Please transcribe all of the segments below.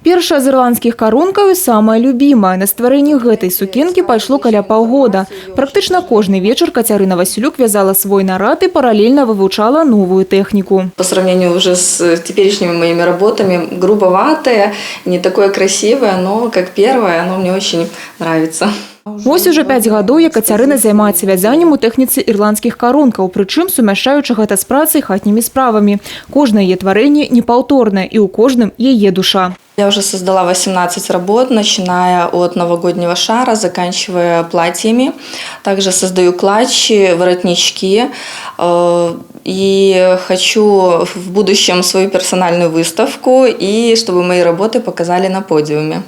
Першая з ірландскіх карункаў і самая любімая. На стварэнне гэтай сукенкі пайшло каля паўгода. Практычна кожны вечар Кацярына Васілюк вязала свой нарад і паралельна вывучала новую тэхніку. По сравнению уже с теперешними моими работами, грубоватое, не такое красивое, но как первое, оно мне очень нравится. Вось ужо 5 гадоў, як Кацярына займаецца вязаннем у тэхніцы ірландскіх карункаў, прычым сумяшчаючы гэта з працай, хатнімі справамі. Кожнае яе тварэнне непаўторнае, і ў кожным яе душа. Я уже создала 18 работ, начиная от новогоднего шара, заканчивая платьями. Также создаю клатчи, воротнички. И хочу в будущем свою персональную выставку и чтобы мои работы показали на подиуме.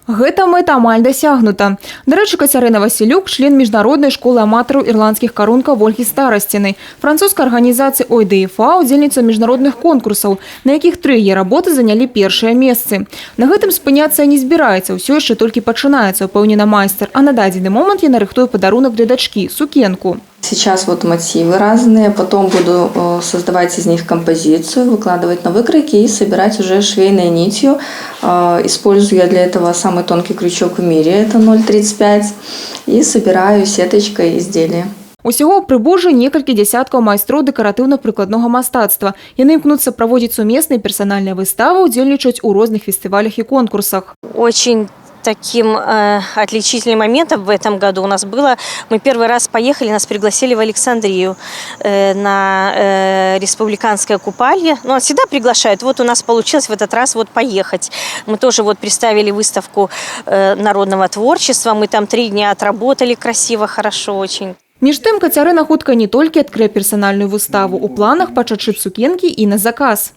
Гэта мэта амаль дасягнута. Дарэчы, Кацярына Васілюк — член Міжнароднай школы аматараў ірландскіх карункаў Вольгі Старасцінай, французскай арганізацыі ОДФА, удзельніца міжнародных конкурсаў, на якіх тры яе работы занялі першыя месцы. На гэтым спыняцца не збіраецца, ўсё яшчэ толькі пачынаецца, упэўнена майстар, а на дадзены момант яна рыхтуе падарунак для дачкі — сукенку. Сейчас вот мотивы разные, потом буду создавать из них композицию, выкладывать на выкройки и собирать уже швейной нитью. Использую я для этого самый тонкий крючок в мире, это 0,35, и собираю сеточкой изделия. Усяго ў Прыбужжы некалькі дзясяткаў майстроў дэкаратыўна-прыкладнога мастацтва. Яны імкнуцца праводзіць сумесныя персанальныя выставы, удзельнічаюць у розных фестывалях і конкурсах. Очень таким отличительным моментом в этом году у нас было: мы первый раз поехали, нас пригласили в Александрию на республиканское купалье. Ну, нас всегда приглашают, вот у нас получилось в этот раз вот поехать. Мы тоже вот представили выставку народного творчества, мы там 3 дня отработали красиво, хорошо очень. Між тым, Кацярына хутка не толькі адкрые персанальную выставу. У планах пачаць шыць сукенкі і на заказ.